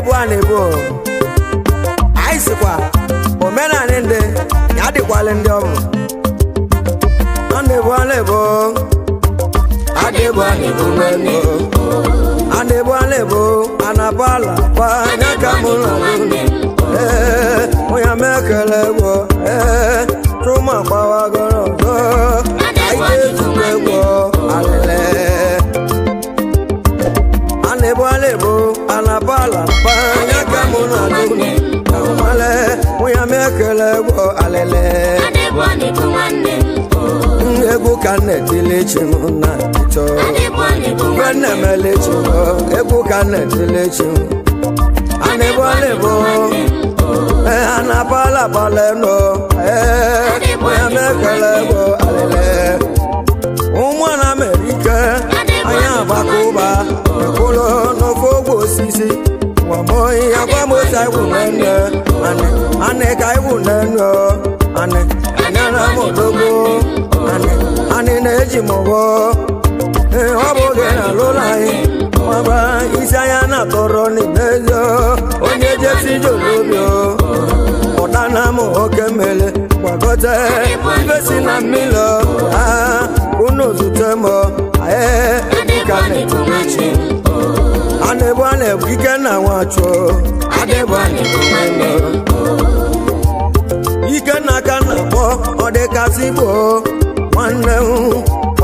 na-ebu a na-ebu anyị sịkwa omenala ndị ya dịkwala ndị ọ bụ a na-ebu a na-ebu a na-ebu a na-ebu nwanne a na-ebu a na-ebu a na-aba ala pa anya ka mụ na ee onye mekele egwu ee tụma gbawagoro ọzọ anyị ga-ezukọ egwu alele a na-ebu a na-ebu a na-aba ala pa anya ka mụ na nwale onye mekele egwu alele egwu ka m na-etili chi m na ịchọ mgbe nna emele chi m egwu ka m na-etili chi m a na-ebu a na-ebu ee a na-aba ala abalị nọ ee onye mekele egwu alele ụmụ na Amerịka anyị agbakọba ekwụlụ n'ofe ogwe osisi wamoi agwamosa iwu nene ani ani ka iwu nene ani anyara m odogbo ani ani na-eji m ụgwọ ee ọ bụ oge na alụla anyị maba isi anya na-atọrọ n'imezi onye jesi jolobi ụdana m oke mmele gbagote ife si na mmiri a unu zute m ee ka na-etube chi a na-ebu a na-ebu ike na nwachụ adịbụ a na-ebu nwanne ike na aka na-akpọ ọ dịkasị igbo nwanne m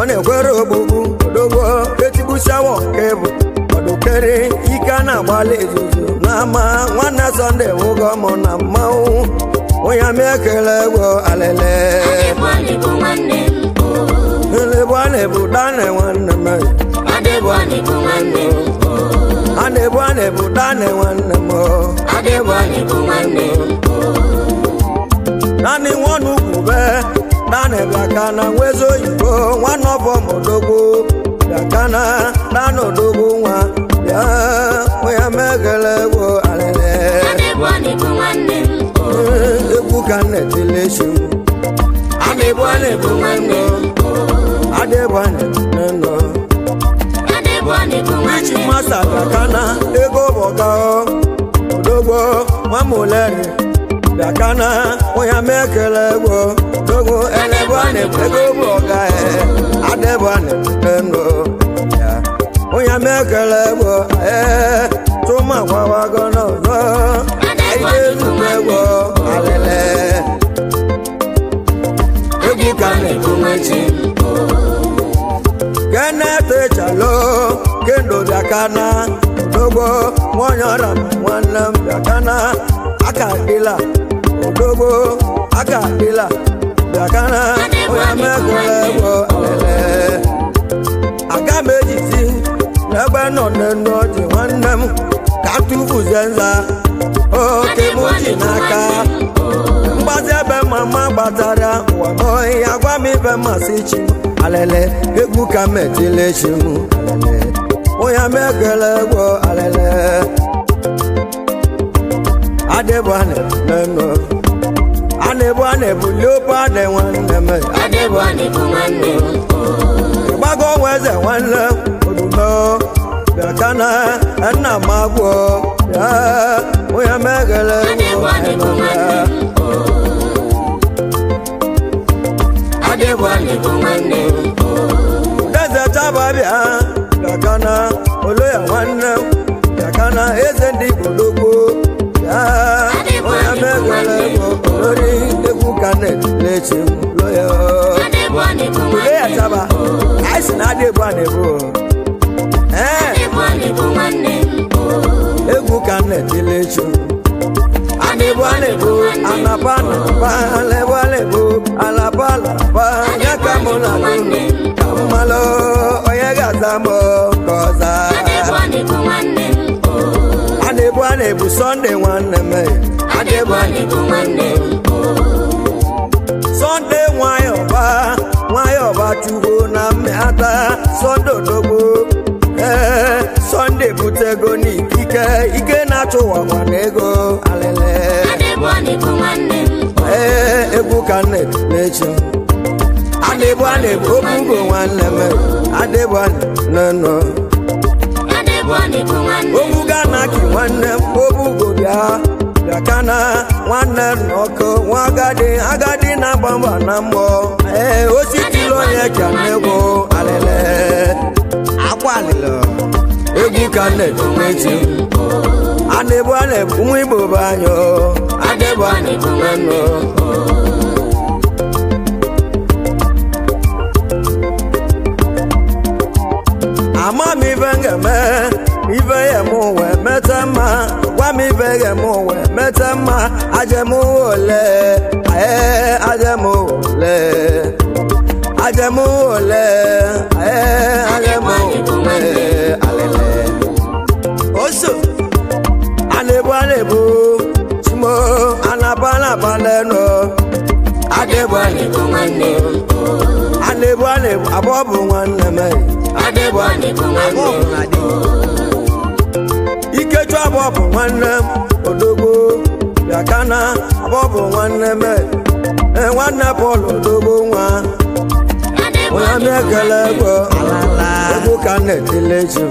ọ na-ekwere ogbugbu odogbo etigbusiawọ nke bụ ọdụkere ike a na-agbalị izuzu n'ama nwanne Sọnde nwụgo mụ na mmanwụ onye ama ekele egwu alele elebu a na-ebu dane nwanne m adịbụ a na-ebu nwanne a na-ebu a na-ebu dane nwanne m adịbụ a na-ebu nwanne naanị nwanne ukwu be naanị bịaka na nwezi oyibo nwanne ọbọ m odogwu bịaka na naanị odogwu nwa bịa onye megele egwu alele egwu ka m na-etile chi m a na-ebu a na-ebu nwanne adịbụ a na-ebu nne Ichi masa bịaka na ego bọga odogbo nwamuleri bịaka na onye mekele egwu odogbo elebu a na-ebu ego bụ ọga ee adịbụ a na-ebu nne ya onye mekele egwu ee tụma gwawago n'ọzọ anyị ga-ezukọ egwu alele egwu ka m na-ebu n'echi Kenneth Chalo kendo bịakana odogbo nwanyị ọra m nwanne m bịakana aka dịla odogbo aka dịla bịakana onye mekele egwu alele aga m ejisi n'ebe nọ n'enu ọjị nwanne m ka tụfuzie nza oke m ji n'aka mgbazi ebe mama gbatara ụwa m ya gwa m ibe mmasị chi m alele egwu ka m etile chi m alele onye mekele egwu alele adịbụ a na-enu a na-ebu a na-ebu leopa dị nwanne m adịbụ a na-ebu nwanne ịgbago onwe eze nwanne m odume bịaka na nna m agwọ bịa onye mekele egwu alele adịbụ a na-ebu nwanne eze chaba bịa bịakana oloya nwanne m bịakana eze ndị Igbo dogbo bịa onye mekele egwu olori egwu ka na-etile chi m loya oloya chaba anyị sị na adị ebu a na-ebu ee egwu ka na-etile chi m a na-ebu a na-ebu anapa anapa alebu alebu alapa alapa ya ka mụ na unu ka mmalụ onye ga-aza m ka ọ zaa a na-ebu a na-ebu Sọnde nwanne m a na-ebu a na-ebu nwanne Sọnde nwayọba nwayọba chukwu na mmịata Sọnde odogwu ee Sọnde butego n'ikike ike na-achụ ụwa na ego alele ee egwu ka m na-etile chi m a na-ebu a na-ebu obugo nwanne m adịbu a na-enọ Adịbu Obuga na Uchenna ki nwanne m obugo bịa bịakana nwanne nnọkọ nwa agadi agadi na-agba mgba na mbọ ee ositili onye ka nnegwu alele akwa alele egwu ka nne-eji ana-ebu ana-ebu nwa Igbo bụ anyị adịbụ ana-ebu nwanne ama m ife m ga-eme ife ya m wee meta mma gwa m ife ya m wee meta mma ajem ole ee ajem ole ajem ole ee ajem ole alele oso ana-ebu ana-ebu chimo anaba anaba n'enu adịbụ ana-ebu nwanne ana-ebu ana-ebu abụọ bụ nwanne m Ikechu abụọ bụ nwanne m odogwu bịakana abụọ bụ nwanne m nwanne Pọl odogwu nwa onye na-ekele egwu egwu ka na-etile ji m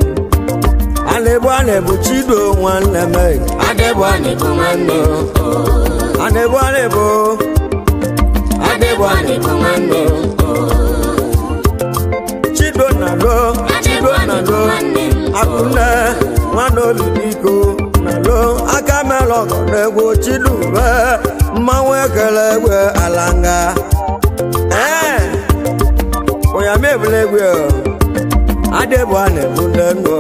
ana-ebu ana-ebu Chido nwanne m adịbụ ana-ebu nwanne ana-ebu ana-ebu adịbụ ana-ebu nwanne Chido na lo Chido na lo Akunne nwanne obi biko na lo aka mela ọgọ n'egwu Chidube mmanwụ ekele egwe alanga ee ụnyama ebule egwu adịbụ ana-ebu nnenu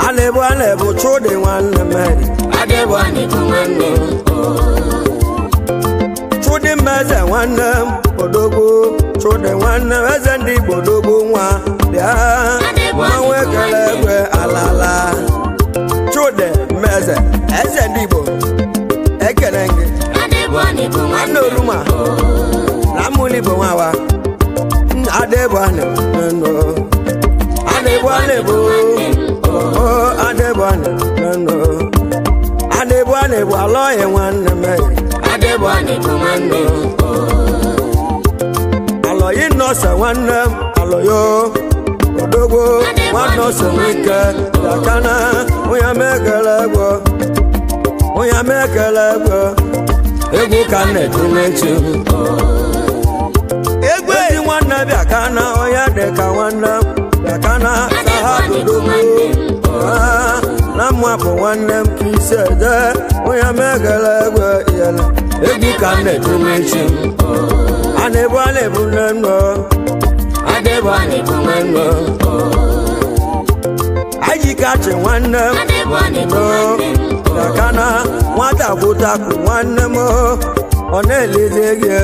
ana-ebu ana-ebu Chudi nwanne m adịbụ ana-ebu nwanne Chudi mmeze nwanne m odogwu Chudi nwanne m eze ndị Igbo odogwu nwa bịa mmanwụ ekele egwe alala Chudi mmeze eze ndị Igbo ekele gị nwanne oruma na mmụlụ Igbo nwawa adịbụ ana-ebu ana-ebu ana-ebu adịbụ ana-ebu ana-ebu ana-ebu alọghị nwanne m adịbụ ana-ebu nwanne alọghị nọọsụ nwanne m alọyo odogwu nwanne ọsọ nwike bịakana onye mekele egwu onye mekele egwu egwu ka nna-etile chi egwu ezi nwanne bịakana onye dị ka nwanne m bịakana saha dodogwu na mmapụ nwanne m ka isi ede onye mekele egwu iyele egwu ka nna-etile chi ana-ebu ana-ebu nne nne adịbụ ana-ebu nwanne ajikachi nwanne m bịakana nwata kwụtakwu nwanne m ọ na-elezi gị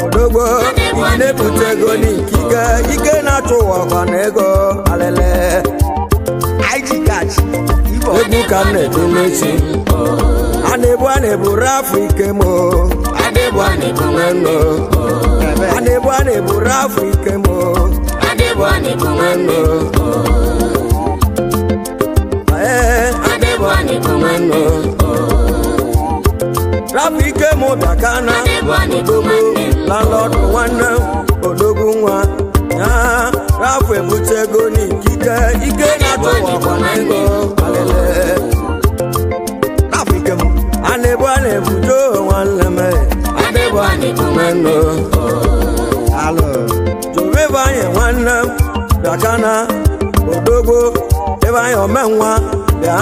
odogbo iji na-ebute ego n'ikike ike na-achụ ụwa ọkwa na ego alele egwu ka m na-etile chi ana-ebu ana-ebu rafu ike m adịbụ ana-ebu nwanne ana-ebu ana-ebu rafu ike m adịbụ ana-ebu nwanne ee adịbụ ana-ebu nwanne rafu ike m bịakana odogwu landlord nwanne m odogwu nwa ya rafu ebute ego n'ikike ike na-atụ ọkwa na ego alele rafu ike m ana-ebu ana-ebu joo nwanne m adịbụ ana-ebu nwanne alụ jovebe anyị nwanne m bịakana odogwu ebe anyị omenwa bịa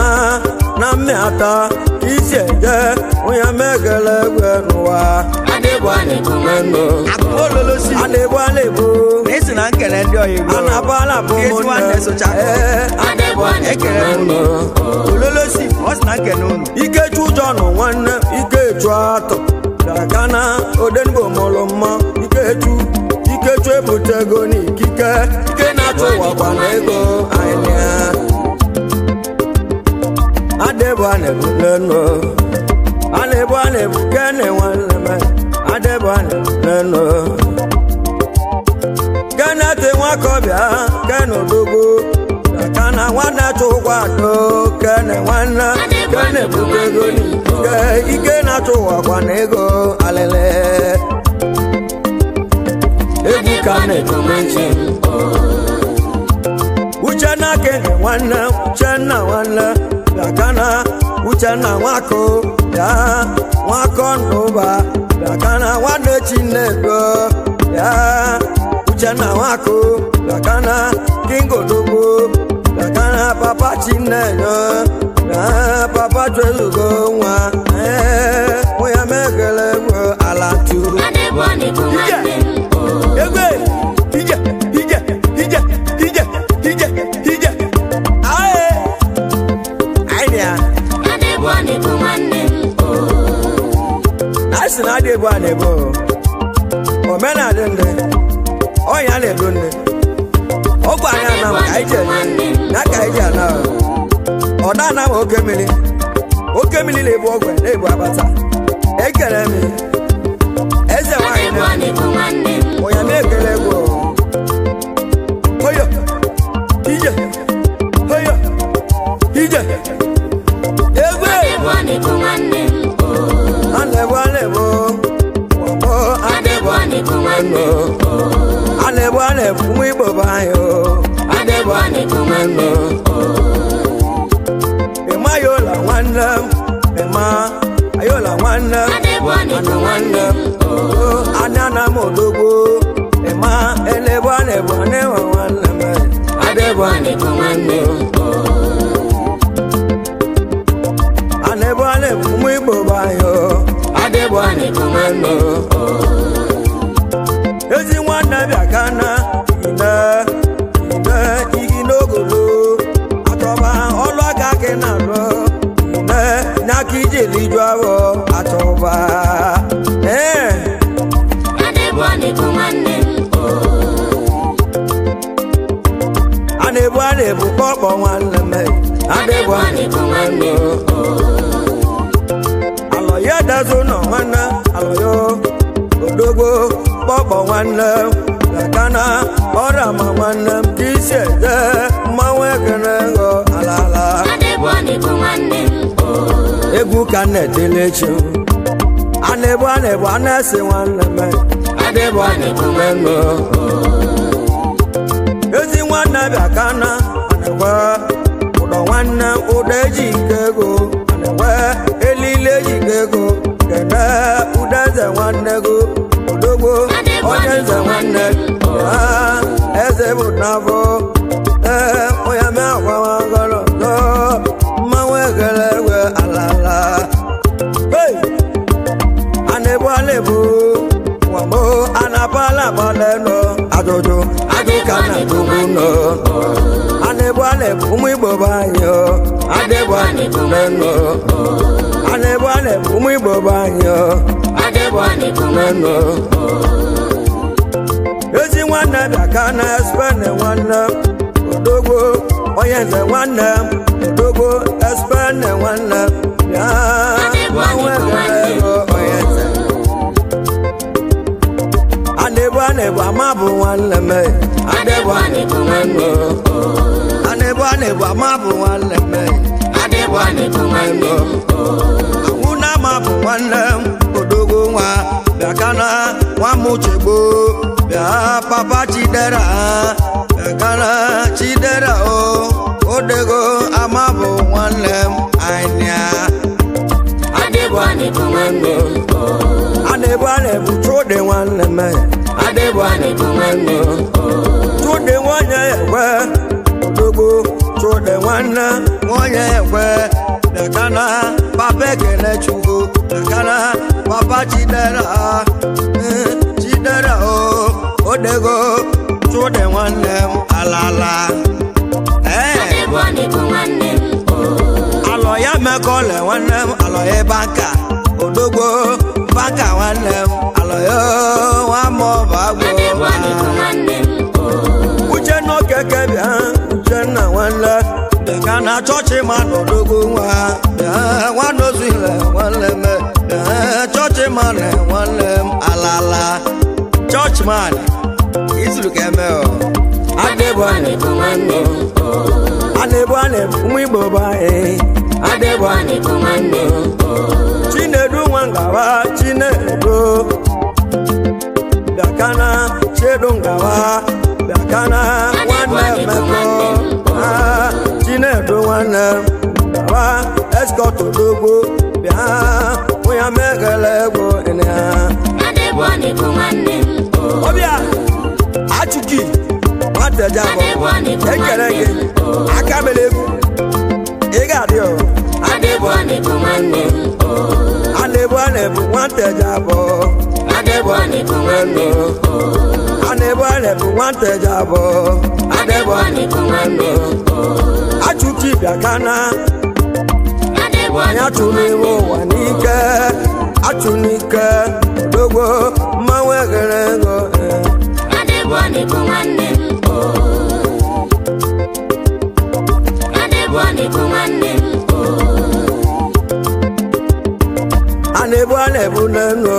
na mmịata isi eje onye mekele egwe n'ụwa adịbụ ana-ebu nwanne ana-ebu ana-ebu esi na nkele ndị oyibo ana-abụ ana-abụ ezi nwanne socha adịbụ ekele nwanne ololosi ọ sị na nkele unu Ikechu John nwanne Ikechu atọ bịakana odenigbo mụrụ mma Ikechu Ikechu ebute ego n'ikike ike na-achụ ụwa kwa na ego anyị adịbụ ana-ebu n'enu ana-ebu ana-ebu kene nwanne m adịbụ ana-ebu n'enu Kenneth Nwakọbịa kene odogwu bịakana nwanne chụkwa atọ kene nwanne kene bute ego n'ike ike na-achụ ụwa kwa na ego alele egwu ka na-etile chi Uchenna kene nwanne Uchenna nwanne bịakana Uchenna nwako bịa nwakọ ndụba bịakana nwanne Chinedu bịa Uchenna nwako bịakana Kingodogbo bịakana papa Chinenyo bịa papa Chezugo nwa ee ya mekele gwo ala tu Egwe ije ije ije ije ije ije aye anyị ya a sị na adị ebu a na-ebu omenala ndị ọnya na-ebu ndị ọgwụ anyị ana m ka anyị ji eme na ka anyị ji ana ọ da ana m oke mmiri oke mmiri na-ebu ọgwụ na-ebu abata ekele m eze nwaanyị na onye na-ekele egwu hoyo ije hoyo ije egwe a na-ebu a na-ebu ọgbọ a na-ebu a na-ebu a na-ebu ụmụ Igbo bụ anyị o a na-ebu a na-ebu ịma ya ụlọ nwanne m ịma ayola nwanne m ana nwanne m anya na m odogbo ịma elebu a na-ebu a na-enwe nwanne m adịbu a na-ebu nwanne a na-ebu a na-ebu ụmụ Igbo bụ anyị o adịbu a na-ebu nwanne ezi nwanne bịa ka na ine ine igi n'ogolo atọba ọlụ aka gị na-alụ ine n'aka iji liju ahụ atọba ee a na-ebu a na-ebu kpọkpọ nwanne m a na-ebu a na-ebu nwanne alọ ya dazu nọ nwanne alọ ya odogbo kpọkpọ nwanne lakana ọrịa ma nwanne m ka isi ede mmanwụ ekene ghọ ala ala egwu ka m na-etele chi a na-ebu a na-ebu a na-ese nwanne m adịbụ a na-ebu nwanne ezi nwanne bịa ka na anakwe ụdọ nwanne ụdọ eji ike ego anakwe elile eji ike ego kene ụdọ eze nwanne go odogbo onye nze nwanne ya eze bụ n'afọ ee onye mee akwamagọrọ ọzọ mmanwụ ekele egwe alala hey! Anebu alebu wamo anapala baleno ajụjụ ajụ ka na gbogbo nọ anebu alebu ụmụ Igbo bụ anyị o anebu alebu nọ anebu alebu ụmụ Igbo bụ anyị o anebu alebu nọ ezi nwanne bịa ka na espene nwanne odogbo onye nze nwanne m odogbo espene nwanne bịa mmanwụ ekele ego onye nze anebu anebu ama bụ nwanne m anebu anebu nwanne anebu anebu ama bụ nwanne m anebu anebu nwanne anwụ na ama bụ nwanne m odogbo nwa bịa kana nwa m chegbo bịa papa Chidera bịa kana Chidera o odego ama bụ nwanne m anya anebu anebu nwanne anebu anebu chụdị nwanne m anebu anebu nwanne chụdị nwanyị ekwe odogbo chụdị nwanne nwanyị ekwe bịakana papa ekele chukwu bịakana papa Chidera Chidera o odego chụdị nwanne m alala ee alọ ya mekọle nwanne m alọ ya banka odogbo banka nwanne m alọ ya nwa m ọba agwụ Uchenna okeke bịa Uchenna nwanne bịa na chọọchị ma n'odogbo nwa bịa nwanne ozuile nwanne m bịa chọọchị ma na nwanne m alala chọọchị man izuru ka eme o adịbụ anịbụ nwanne anịbụ anịbụ ụmụ Igbo bụ anyị adịbụ anịbụ nwanne Chinedu nwa ngawa Chinedu bịakana Chiedu ngawa bịakana nwanne Emeka Chinedu nwanne ngawa ụba eskọt odogwu bịa onye megele egwu ịnịa ọbịa achụki nwateja bụ ekele gị aka mere egwu ị ga-adị ọ a na-ebu nwateja bụ a na-ebu nwateja bụ achụki bịa kana ya chụrụ iwe ụwa n'ike achụ n'ike odogwo mmanwụ eghere ego a na-ebu n'enu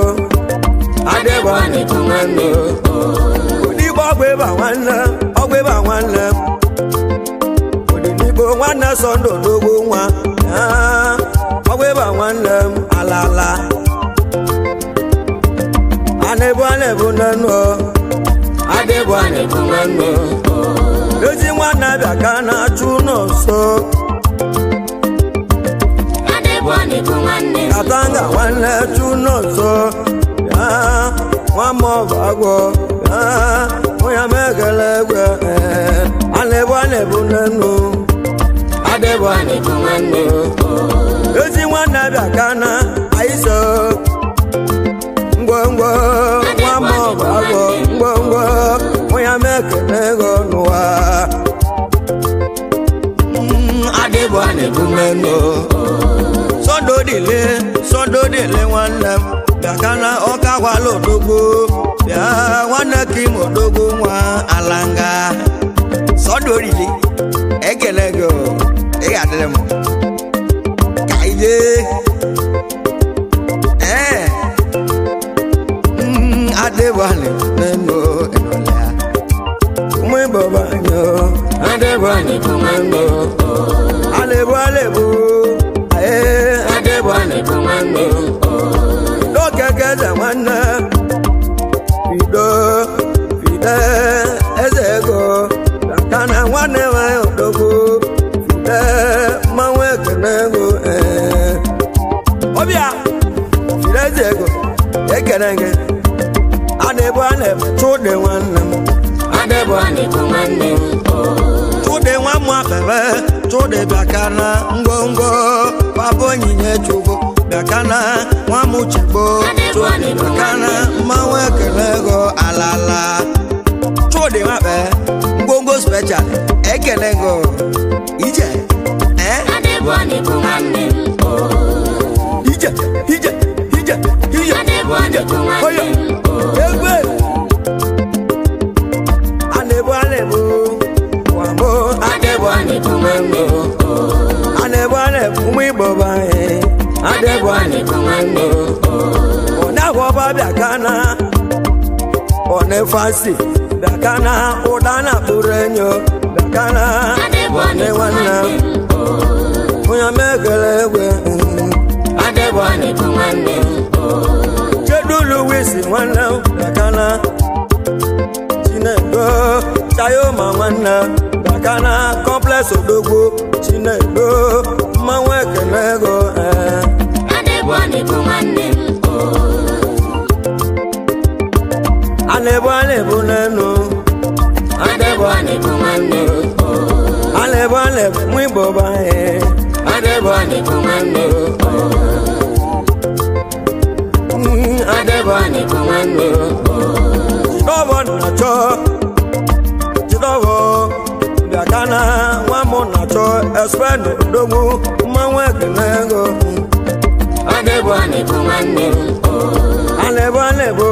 odigbo ọgwụ ịba nwanne ọgwụ ịba nwanne odigbo nwanne sọndụ odogwo nwa ọgwụ ịba nwanne m alala a na-ebu n'enu ezi nwanne bịa ka na-achụ n'ọsọ katanga nwanne chụ n'ọsọ ya nwa m ọbụ agwọ ya onye megele egwe a na-ebu n'enu ezi nwanne bịa ka na aiso ngwongwo nwa m ọbụ agwọ ngwongwo onye mekele ego n'ụwa sọdọdile nwanne m bịa ka na ọka gwala odogwu bịa nwanne ka ime odogwu nwa alanga sọdọdile ekele gị ị ga-adịrị m ka ije ee adịbọnị n'enu ịnọlịa ụmụ Igbo banyọ adịbọnị n'enu alịbụ alịbụ ee adịbọnị n'okeke eze nwanne bido fide eze ego ka na nwanne nwanyị odogwu fide mmanwụ ekene ego ee ọbịa fide eze ego ekene gị a na-ebu chụde nwanne m chụde nwa m akpebe chụde bịakana ngwongwo papa onyinye chukwu bịakana nwa m chigbo chụde bịakana mmanwụ ekele ego alala chụde nwakpe ngwongwo special ekele ego ije ije ije ije ije ije oyo egbe a na-ebu wambo a na-ebu ụmụ Igbo bụ anyị ọ na-ahụ ọba bịa kana ọ na-efasi bịa kana ụda na-akpụrụ enyo bịa kana nwanne nwanne onye mekele egwe chedulu wisi nwanne bịa kana Chinedo Chayoma nwanne bịa kana complex odogwu Chinedo mmanwụ ekele ego a na-ebu n'enu a na-ebu ụmụ Igbo bụ anyị Jidọbọ na-achọ Jidọbọ bịa kana nwa m na-achọ espenu odogwu mmanwụ ekele ego a na-ebu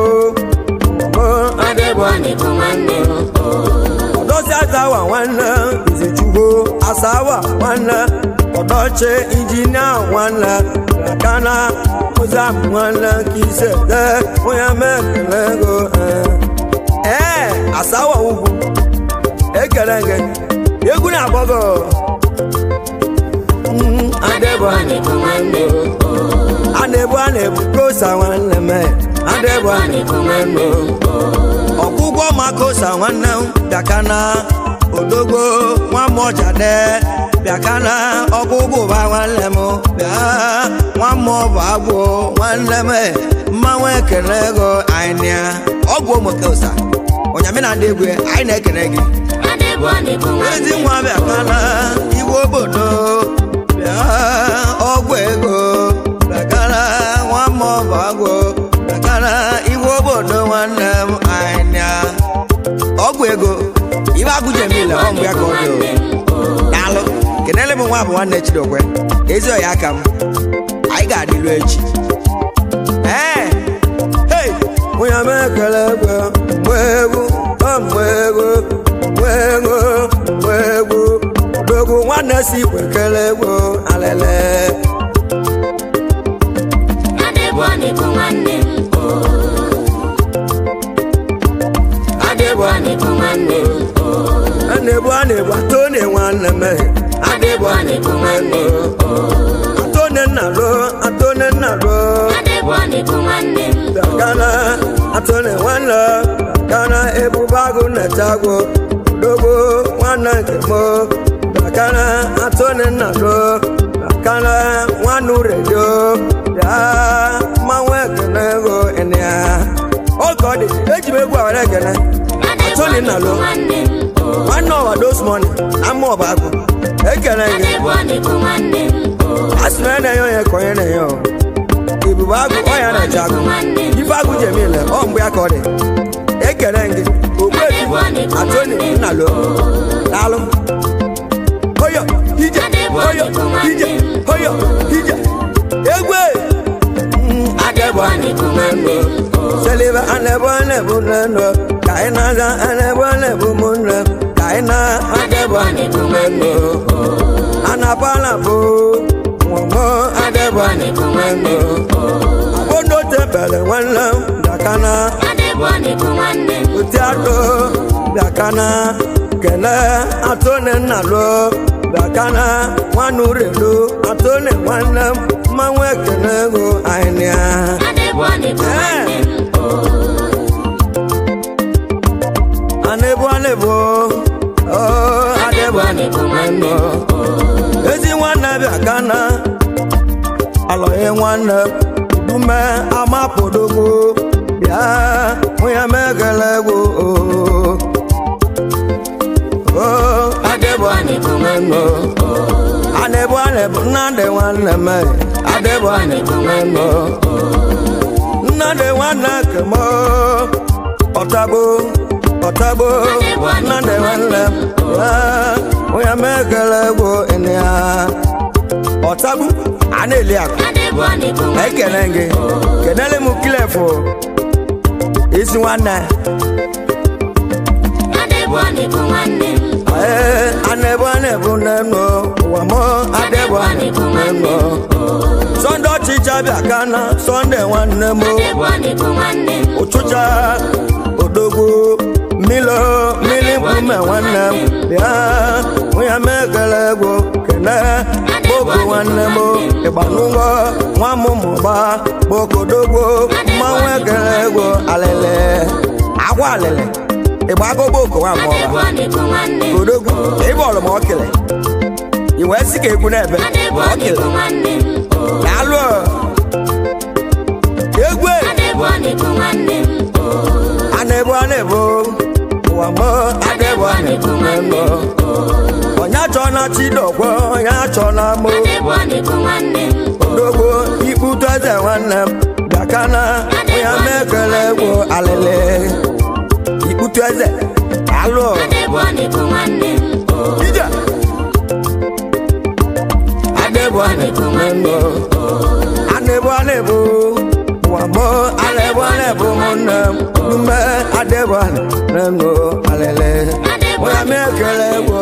ọdọsi azawa nwanne izichukwu asawa nwanne ọdọchi injinia nwanne kana mụzam nwanne kise de onye mekele ego ee asawa ugwu ekele gị egwu na-agbọgọ a na-ebu kosa nwanne m ọgwụgwọ makosa nwanne m bịakana odogbo nwa m ọjade Bịakana ọgwụgwụ ba nwanne m bịa nwa mmụọ bụ agwụ nwanne m mmanwụ ekene ego anyị ya ọgwụ ụmụke ụsa ụnyamị na ndị egwu anyị na-ekene gị ezi nwa bịakana igwe obodo bịa ọgwụ ego bịakana nwa mmụọ bụ agwụ bịakana igwe obodo nwanne m anyị ya ọgwụ ego ibe agụje mile ọ mgbe ya ka ọ dị daalụ kenele m nwa bụ nwanne Chidokwe ezi ọya aka m anyị ga-adịlu echi ee hei nwunye m ekele egwu mgbe egwu mgbe egwu mgbe egwu mgbe egwu odogwu nwanne si ikwe kele egwu alele adịbụ a na-ebu atone nwanne m adịbụ a na-ebu nwanne atone nna ruo atone nna ruo bịakana atone nwanne bịakana ebube agụ na-eche agwụ odogwu nwanne nke m bịakana atone nna ruo bịakana nwanne uredio bịa mmanwụ ekene ego ịnịa oge ọ dị eji m egwu awara ekene atone nna ruo nwanne ọwa those money ama ọba agụ ekele gị asị na na-enye onye ka onye na-enye ọ ebube agụ ọya na-eche agụ ife agụ ji eme ile ọ mgbe ya ka ọ dị ekele gị ogbuefi atoni nnalo daalụ hoyo ije hoyo ije hoyo ije egwe selibe anebo anebo neno ka anyị na-aza anebo anebo mụ nne ka anyị na-adebo anebo neno anapụ anapụ nwọmọ adebo anebo neno abodo tebele nwanne m bịakana oti atụ bịakana kele atụne nnalụ bịakana nwanne urelu atụne nwanne m mmanwụ ekele ego anyị ya anebu anebu oh anebu anebu nwanne ezi nwanne bịakana alọghị nwanne dume amapụdogwu bịa nwunye m ekele egwu oh anebu anebu nwanne anebu anebu nnadị nwanne m anebu anebu nwanne nnadị nwanne kem ọtagbo ọtagbo nnadị nwanne onye m ekele egwu ịnịa ọtagbo a na-eli akụ ekele gị kenele m kilefụ isi nwanne ee anebu anebu nenu ụwa m adịbụ anebu nenu sọnde ọchịcha bịa kana sọnde nwanne m ụchụcha odogwu mmiri mmiri mkpume nwanne m bịa onye m ekele egwu kene boko nwanne m ịgbanụgọ nwa m mụba bokodogwu mmanwụ ekele egwu alịlị agwa alịlị ịgbago boko nwa mụba odogwu ịbọọlụ ma ọkịlị i wee sị ka egwu n'ebe ọkịlị daalụ egwu anebu anebu ụwa m anebu anebu nwanne onye achọ na chidokwe onye achọ na mụ odogwu ikputu eze nwanne m bịakana onye m ekele egwu alịlị ikputu eze daalụ ije anebu anebu nwanne anebu anebu ụwa m anebu anebu nwanne m ume anebu anebu alịlị onye m ekele egwu